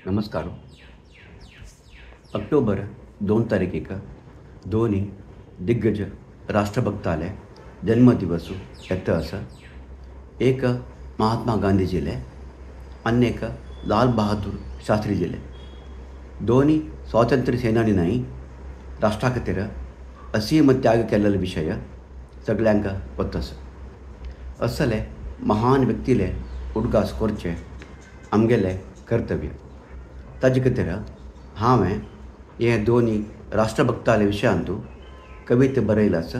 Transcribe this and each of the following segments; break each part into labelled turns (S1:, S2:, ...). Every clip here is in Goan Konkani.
S1: नमस्कार. ऑक्टोबर 2 तारीखेक दोनी दिग्गज राष्ट्रभक्ताले जन्मदिवस येता आसा. एक महात्मा गांधीजीले आनी एक लाल बहादूर शास्त्रीजीले. दोनी स्वातंत्र्य सेनानी न्हय राष्ट्रा खातीर असीम त्याग केल्लो विशय सगल्यांक वता आसा. असले महान व्यक्तीले उडगास करचें आमगेलें कर्तव्य. ताजे खातीर हांवें हे दोनी राष्ट्रभक्ताले विशयांतू कविता बरयला आसा,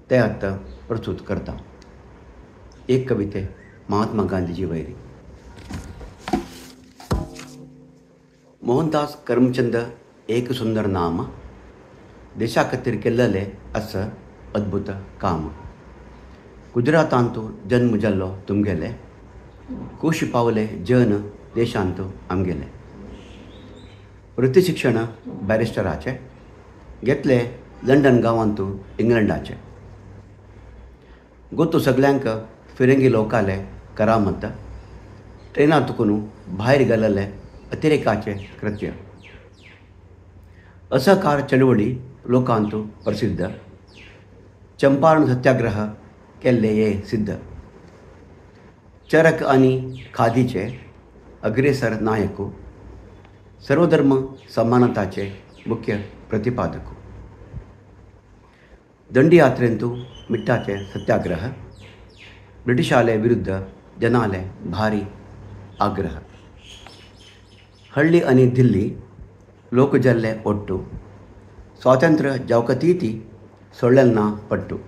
S1: तें आतां प्रस्तूत करता. एक कविते महात्मा गांधीजी वयली. मोहनदास करमचंद एक सुंदर नाम, देशा खातीर केल्लें आसा अद्भुत काम. गुजरातांतू जन्म जाल्लो तुमगेले, खूश पावले जन देशांत आमगेले. वृत्ती शिक्षण बॅरिस्टराचे घेतले लंडन गांवांतू इंग्लंडाचे. गोतू सगल्यांक फिरंगी लोकाले करामत, ट्रेनांतून भायर गेल्ले अतिरेकाचे कृत्य. असहकार चळवळी लोकांतू प्रसिद्ध, चंपारण सत्याग्रह केल्ले हे सिद्ध. चरक आनी खादीचे अग्रेसर नायक, सर्वधर्म समानताचे मुख्य प्रतिपादक. दंडी यात्रेंतू मिट्टाचे सत्याग्रह, ब्रिटिशाले विरुद्ध जनाले भारी आग्रह. हಳ್ಳಿ आनी दिल्ली लोक जाल्ले ಒಟ್ಟು, स्वातंत्र्य जावकतीती सोडलें ना पट्टू.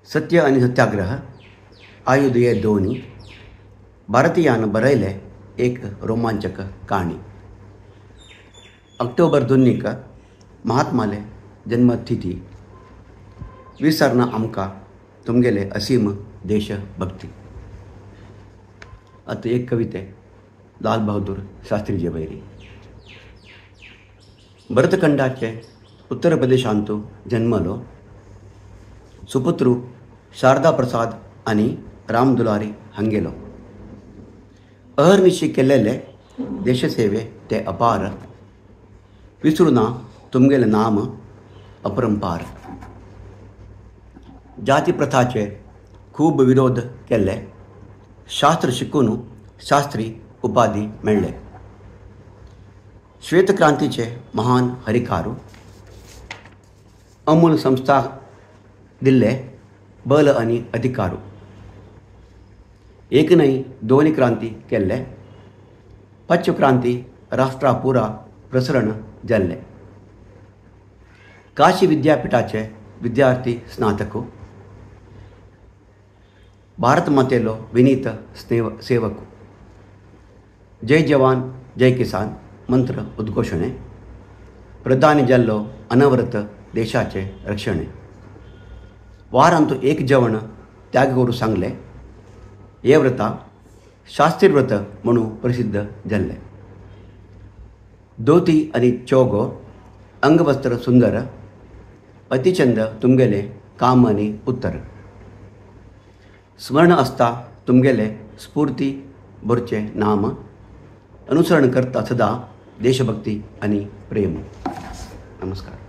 S1: सत्य आनी सत्याग्रह आयुध हे दोनी, भारतीयान बरयले एक रोमांचक काणी. ऑक्टोबर 2 महात्माले जन्मतिथी, विसरना आमकां तुमगेले असीम देशभक्ती. आतां एक कविते लाल बहादूर शास्त्रीजे वयली. भरतखंडाचे उत्तर प्रदेशांतू जन्मलो, सुपुत्रू शारदा प्रसाद आनी राम दुलारी हांगेलो. अहर्निशी केल्लेले देशसेवे ते अपार, विसरू ना तुमगेलें नाम अपरंपार. जाती प्रथाचे खूब विरोध केल्ले, शास्त्र शिकून शास्त्री उपाधी मेळ्ळे. श्वेतक्रांतीचे महान हरिकारू, अमूल संस्था दिल्ले बल आनी अधिकारू. एक न्हय दोन क्रांती केल्ले, पश्च क्रांती राष्ट्रा पुरा प्रसरण जाल्ले. काशी विद्यापीठाचे विद्यार्थी स्नातक, भारत मातेलो विनीत सेवक. जय जवान जय किसान मंत्र उद्घोषणे, प्रधानी जाल्लो अनवरत देशाचे रक्षणे. वारांतू एक जेवण त्याग करूं सांगले, हे व्रता शास्त्री व्रत म्हणून प्रसिद्ध जाल्ले. धोती आनी चोगो अंगवस्त्र सुंदर, अतिचंद तुमगेले काम आनी उत्तर. स्मरण आसता तुमगेले स्फूर्ती भरचे नाम, अनुसरण करता सदा देशभक्ती आनी प्रेम. नमस्कार.